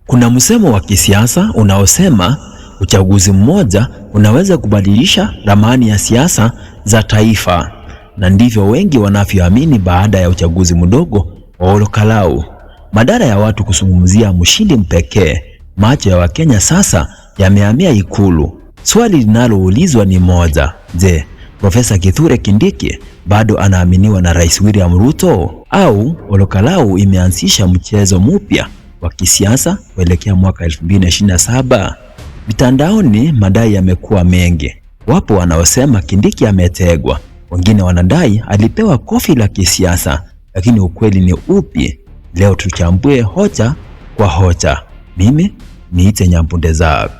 Kuna msemo wa kisiasa unaosema uchaguzi mmoja unaweza kubadilisha ramani ya siasa za taifa, na ndivyo wengi wanavyoamini baada ya uchaguzi mdogo wa Olkalou. Badala ya watu kuzungumzia mshindi pekee, macho ya Wakenya sasa yamehamia Ikulu. Swali linaloulizwa ni moja: je, Profesa Kithure Kindiki bado anaaminiwa na Rais William Ruto au Olkalou imeanzisha mchezo mpya wa kisiasa kuelekea mwaka 2027? Mitandaoni madai yamekuwa mengi. Wapo wanaosema Kindiki ametegwa, wengine wanadai alipewa kofi la kisiasa, lakini ukweli ni upi? Leo tuchambue hoja kwa hoja. Mimi niite Nyambunde Zak.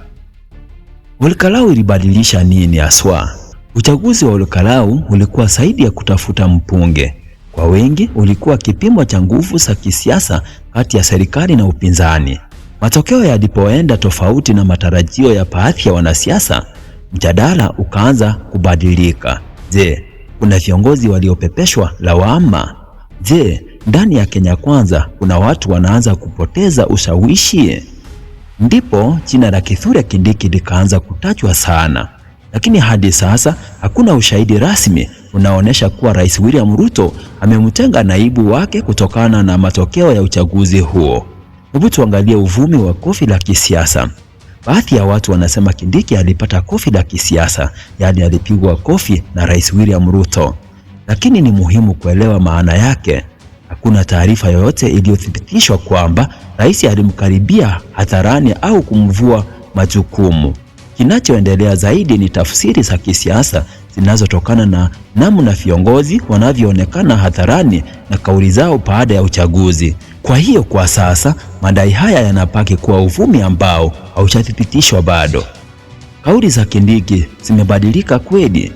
Olkalou ilibadilisha nini haswa? Uchaguzi wa Olkalou ulikuwa zaidi ya kutafuta mbunge. Kwa wengi ulikuwa kipimo cha nguvu za kisiasa kati ya serikali na upinzani. Matokeo yalipoenda tofauti na matarajio ya baadhi ya wanasiasa, mjadala ukaanza kubadilika. Je, kuna viongozi waliopepeshwa lawama? Je, ndani ya Kenya Kwanza kuna watu wanaanza kupoteza ushawishi? Ndipo jina la Kithure Kindiki likaanza kutajwa sana, lakini hadi sasa hakuna ushahidi rasmi unaoonyesha kuwa Rais William Ruto amemtenga naibu wake kutokana na matokeo ya uchaguzi huo. Hebu tuangalie uvumi wa kofi la kisiasa. Baadhi ya watu wanasema Kindiki alipata kofi la kisiasa, yaani alipigwa kofi na Rais William Ruto. Lakini ni muhimu kuelewa maana yake. Hakuna taarifa yoyote iliyothibitishwa kwamba rais alimkaribia hadharani au kumvua majukumu. Kinachoendelea zaidi ni tafsiri za kisiasa zinazotokana na namna viongozi wanavyoonekana hadharani na kauli zao baada ya uchaguzi. Kwa hiyo kwa sasa madai haya yanabaki kuwa uvumi ambao haujathibitishwa bado. Kauli za Kindiki zimebadilika kweli.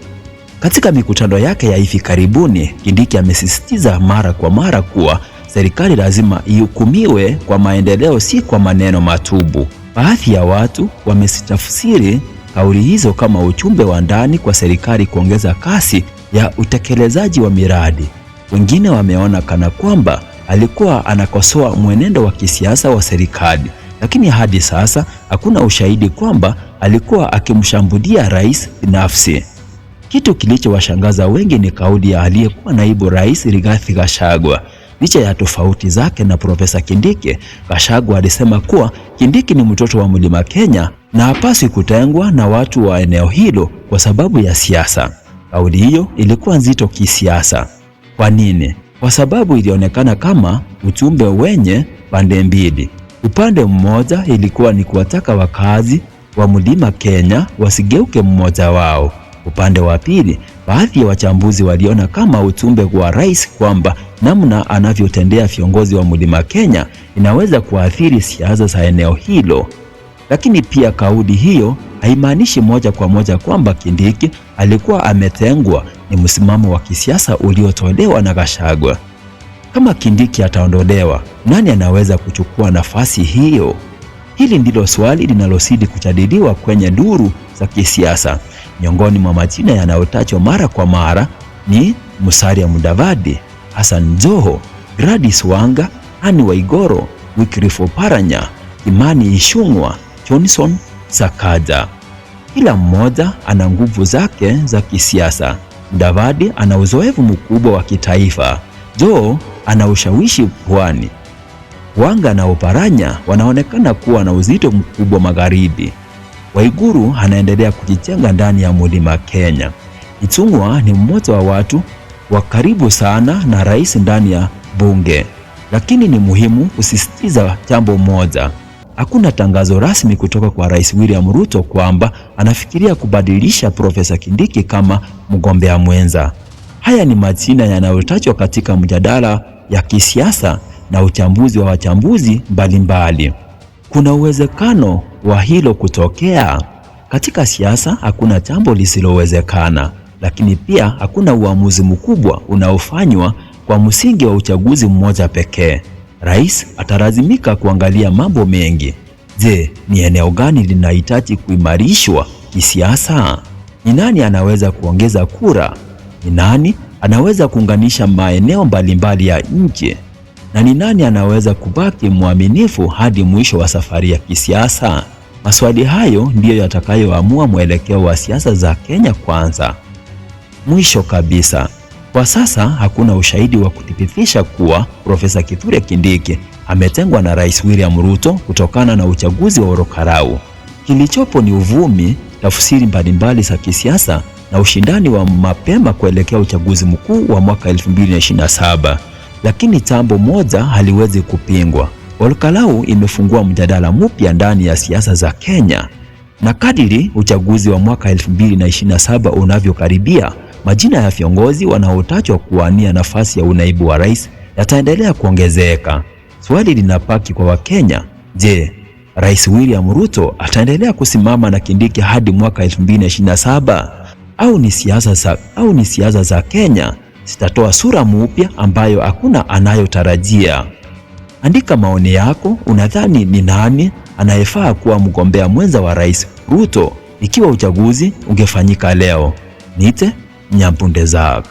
Katika mikutano yake ya hivi karibuni, Kindiki amesisitiza mara kwa mara kuwa serikali lazima ihukumiwe kwa maendeleo, si kwa maneno matubu. Baadhi ya watu wamezitafsiri kauli hizo kama ujumbe wa ndani kwa serikali kuongeza kasi ya utekelezaji wa miradi. Wengine wameona kana kwamba alikuwa anakosoa mwenendo wa kisiasa wa serikali, lakini hadi sasa hakuna ushahidi kwamba alikuwa akimshambulia rais binafsi. Kitu kilichowashangaza wengi ni kauli ya aliyekuwa naibu rais Rigathi Gachagua. Licha ya tofauti zake na Profesa Kindiki, Gachagua alisema kuwa Kindiki ni mtoto wa Mlima Kenya na hapaswi kutengwa na watu wa eneo hilo kwa sababu ya siasa. Kauli hiyo ilikuwa nzito kisiasa. Kwa nini? Kwa sababu ilionekana kama ujumbe wenye pande mbili. Upande mmoja ilikuwa ni kuwataka wakazi wa Mlima Kenya wasigeuke mmoja wao. Upande wa pili, baadhi ya wachambuzi waliona kama ujumbe kwa rais kwamba namna anavyotendea viongozi wa Mlima Kenya inaweza kuathiri siasa za eneo hilo. Lakini pia kauli hiyo haimaanishi moja kwa moja kwamba Kindiki alikuwa ametengwa. Ni msimamo wa kisiasa uliotolewa na Gachagua. Kama Kindiki ataondolewa, nani anaweza kuchukua nafasi hiyo? Hili ndilo swali linalozidi kujadiliwa kwenye duru za kisiasa. Miongoni mwa majina yanayotajwa mara kwa mara ni Musalia Mudavadi, Hassan Joho, Gladys Wanga, Anne Waiguru, Wycliffe Oparanya, Kimani Ichung'wah, Johnson Sakaja. Kila mmoja ana nguvu zake za kisiasa. Mudavadi ana uzoefu mkubwa wa kitaifa, Joho ana ushawishi pwani, Wanga na Oparanya wanaonekana kuwa na uzito mkubwa magharibi. Waiguru anaendelea kujijenga ndani ya Mlima Kenya. Ichung'wah ni mmoja wa watu wa karibu sana na rais ndani ya bunge. Lakini ni muhimu kusisitiza jambo moja. Hakuna tangazo rasmi kutoka kwa Rais William Ruto kwamba anafikiria kubadilisha Profesa Kindiki kama mgombea mwenza. Haya ni majina yanayotajwa katika mjadala ya kisiasa na uchambuzi wa wachambuzi mbalimbali. Kuna uwezekano wa hilo kutokea. Katika siasa hakuna jambo lisilowezekana, lakini pia hakuna uamuzi mkubwa unaofanywa kwa msingi wa uchaguzi mmoja pekee. Rais atalazimika kuangalia mambo mengi. Je, ni eneo gani linahitaji kuimarishwa kisiasa? Ni nani anaweza kuongeza kura? Ni nani anaweza kuunganisha maeneo mbalimbali ya nchi? Na ni nani anaweza kubaki mwaminifu hadi mwisho wa safari ya kisiasa? Maswali hayo ndiyo yatakayoamua mwelekeo wa siasa za Kenya Kwanza. Mwisho kabisa, kwa sasa hakuna ushahidi wa kuthibitisha kuwa Profesa Kithure Kindiki ametengwa na Rais William Ruto kutokana na uchaguzi wa Ol-Kalou. Kilichopo ni uvumi, tafsiri mbalimbali za kisiasa na ushindani wa mapema kuelekea uchaguzi mkuu wa mwaka 2027. Lakini jambo moja haliwezi kupingwa. Ol-Kalou imefungua mjadala mpya ndani ya siasa za Kenya. Na kadiri uchaguzi wa mwaka 2027 unavyokaribia, majina ya viongozi wanaotajwa kuwania nafasi ya unaibu wa rais yataendelea kuongezeka. Swali linabaki kwa Wakenya, je, Rais William Ruto ataendelea kusimama na Kindiki hadi mwaka 2027 au ni siasa za Kenya zitatoa sura mpya ambayo hakuna anayotarajia? Andika maoni yako. Unadhani ni nani anayefaa kuwa mgombea mwenza wa Rais Ruto ikiwa uchaguzi ungefanyika leo? Nite Nyampunde Zack.